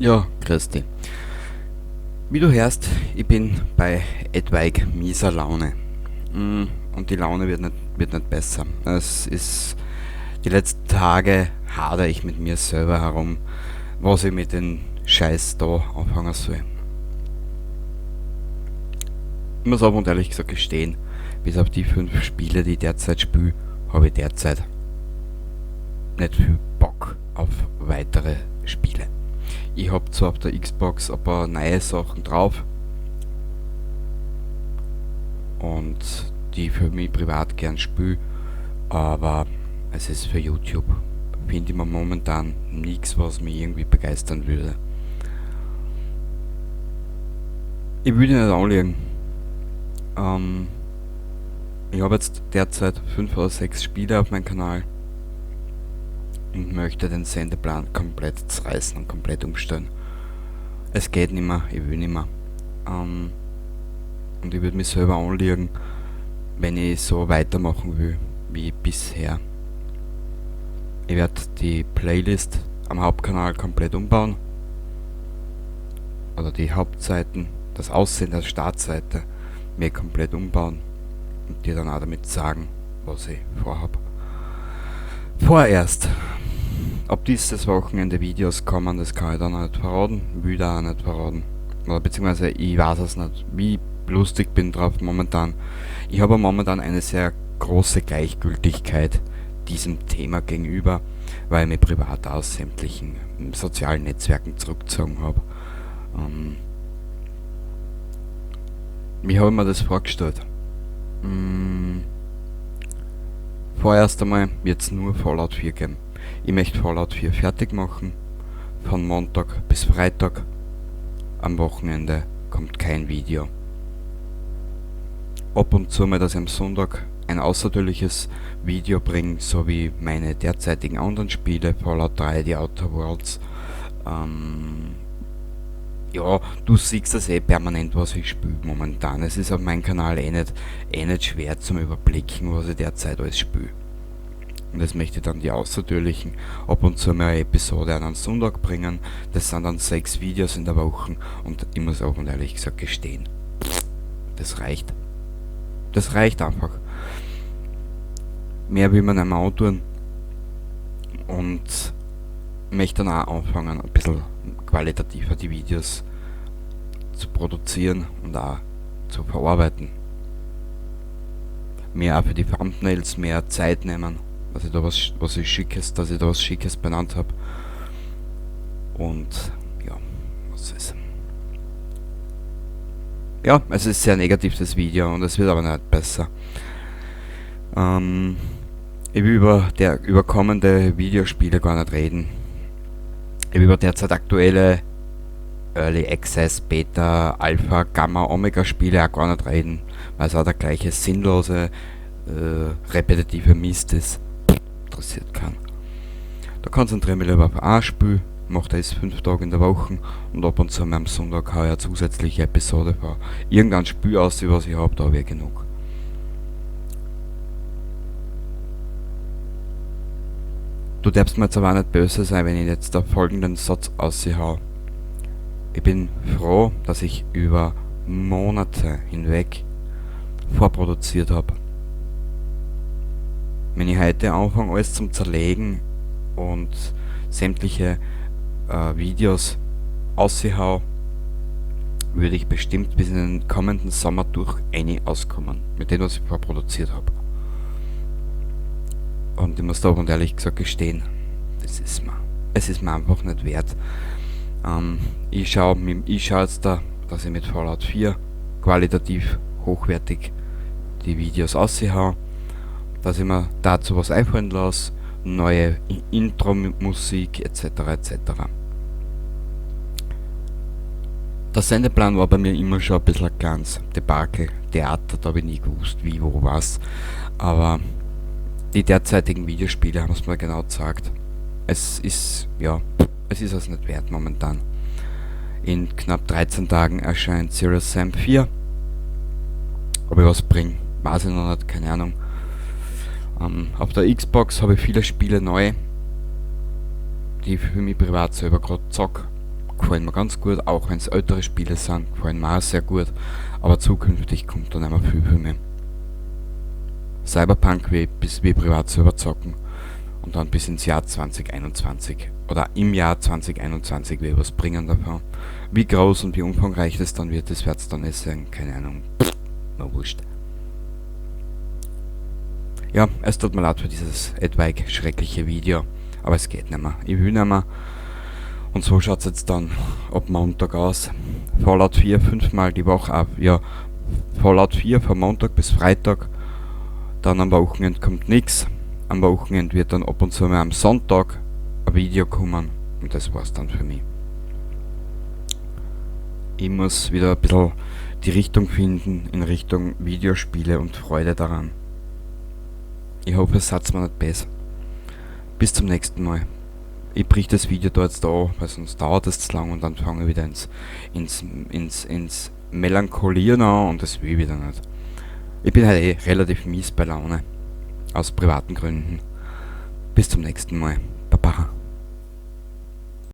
Ja, grüß dich. Wie du hörst, ich bin bei etwaig mieser Laune. Und die Laune wird nicht besser. Es ist, die letzten Tage hadere ich mit mir selber herum, was ich mit dem Scheiß da anfangen soll. Ich muss aber und ehrlich gesagt gestehen, bis auf die 5 Spiele, die ich derzeit spiele, habe ich derzeit nicht viel Bock auf weitere Spiele. Ich hab zwar auf der Xbox ein paar neue Sachen drauf und die für mich privat gern spiele, aber es ist für YouTube, finde ich mir momentan nichts, was mich irgendwie begeistern würde. Ich will dich nicht anlügen. Ich habe jetzt derzeit 5 oder 6 Spiele auf meinem Kanal und möchte den Sendeplan komplett zerreißen und komplett umstellen. Es geht nicht mehr, ich will nicht mehr. Und ich würde mich selber anlügen, wenn ich so weitermachen will wie bisher. Ich werde die Playlist am Hauptkanal komplett umbauen. Oder die Hauptseiten, das Aussehen der Startseite mir komplett umbauen und dir dann auch damit sagen, was ich vorhab. Vorerst, ob dieses Wochenende Videos kommen, das kann ich dann nicht verraten, will da auch nicht verraten. Oder beziehungsweise ich weiß es nicht, wie lustig bin drauf momentan. Ich habe momentan eine sehr große Gleichgültigkeit diesem Thema gegenüber, weil ich mich privat aus sämtlichen sozialen Netzwerken zurückgezogen habe. Wie habe ich mir das vorgestellt? Vorerst einmal wird's nur Fallout 4 geben. Ich möchte Fallout 4 fertig machen, von Montag bis Freitag. Am Wochenende kommt kein Video. Ab und zu mal, dass ich am Sonntag ein außertürliches Video bringe, so wie meine derzeitigen anderen Spiele, Fallout 3, The Outer Worlds. Ja, du siehst das eh permanent, was ich spiele momentan. Es ist auf meinem Kanal eh nicht schwer zum Überblicken, was ich derzeit alles spiele. Und das möchte ich dann die außertürlichen ab und zu mal eine Episode an einem Sonntag bringen. Das sind dann 6 Videos in der Woche und ich muss auch und ehrlich gesagt gestehen, das reicht. Das reicht einfach. Mehr will man nicht mehr antun und möchte dann auch anfangen, ein bisschen qualitativer die Videos zu produzieren und auch zu verarbeiten. Mir auch für die Thumbnails mehr Zeit nehmen, dass ich da was, was ich Schickes, dass ich da was Schickes benannt hab. Und ja, was ist. Ja, es ist sehr negativ, das Video, und es wird aber nicht besser. Ich will über kommende Videospiele gar nicht reden. Ich will über derzeit aktuelle Early Access, Beta, Alpha, Gamma, Omega Spiele auch gar nicht reden, weil es auch der gleiche sinnlose, repetitive Mist ist. Interessiert keinen. Da konzentriere ich mich lieber auf ein Spiel, mache das 5 Tage in der Woche und ab und zu mal am Sonntag hau ich eine zusätzliche Episode vor irgendein Spiel aus, was ich hab, da hab ich genug. Du darfst mir jetzt aber auch nicht böse sein, wenn ich jetzt da folgenden Satz aushau. Ich bin froh, dass ich über Monate hinweg vorproduziert hab. Wenn ich heute anfange, alles zum Zerlegen und sämtliche Videos aushau, würde ich bestimmt bis in den kommenden Sommer durch eine auskommen, mit dem, was ich vorproduziert hab. Und ich muss da aber ehrlich gesagt gestehen, es ist mir einfach nicht wert. Ich schau jetzt da, dass ich mit Fallout 4 qualitativ hochwertig die Videos aushau, dass ich mir dazu was einfallen lasse, neue Intro-Musik et cetera et cetera. Der Sendeplan war bei mir immer schon ein bisschen ein kleines Debakel, Theater, da hab ich nie gewusst, wie, wo, was. Aber die derzeitigen Videospiele haben es mir genau gezeigt. Es ist es nicht wert momentan. In knapp 13 Tagen erscheint Serious Sam 4. Ob ich was bring, weiß ich noch nicht, keine Ahnung. Auf der Xbox habe ich viele Spiele neu, die ich für mich privat selber grad zock. gefallen mir ganz gut, auch wenn es ältere Spiele sind, gefallen mir auch sehr gut. Aber zukünftig kommt dann immer viel, viel mehr. Cyberpunk will ich bis wie privat selber zocken und dann bis ins Jahr 2021 oder im Jahr 2021 will ich was bringen davon. Wie groß und wie umfangreich das dann wird, das wird's dann nicht sehen, keine Ahnung. Na wurscht. Ja, es tut mir leid für dieses etwaig schreckliche Video, aber es geht nicht mehr. Ich will nicht mehr. Und so schaut's jetzt dann ab Montag aus. Fallout 4 5-mal die Woche ab. Ja, Fallout 4 von Montag bis Freitag. Dann am Wochenende kommt nix. Am Wochenende wird dann ab und zu mal am Sonntag ein Video kommen. Und das war's dann für mich. Ich muss wieder ein bisschen die Richtung finden in Richtung Videospiele und Freude daran. Ich hoffe, es seid's mir nicht besser. Bis zum nächsten Mal. Ich brich das Video da jetzt da an, weil sonst dauert es zu lang und dann fange ich wieder ins Melancholieren an und das will ich wieder nicht. Ich bin halt eh relativ mies bei Laune. Aus privaten Gründen. Bis zum nächsten Mal.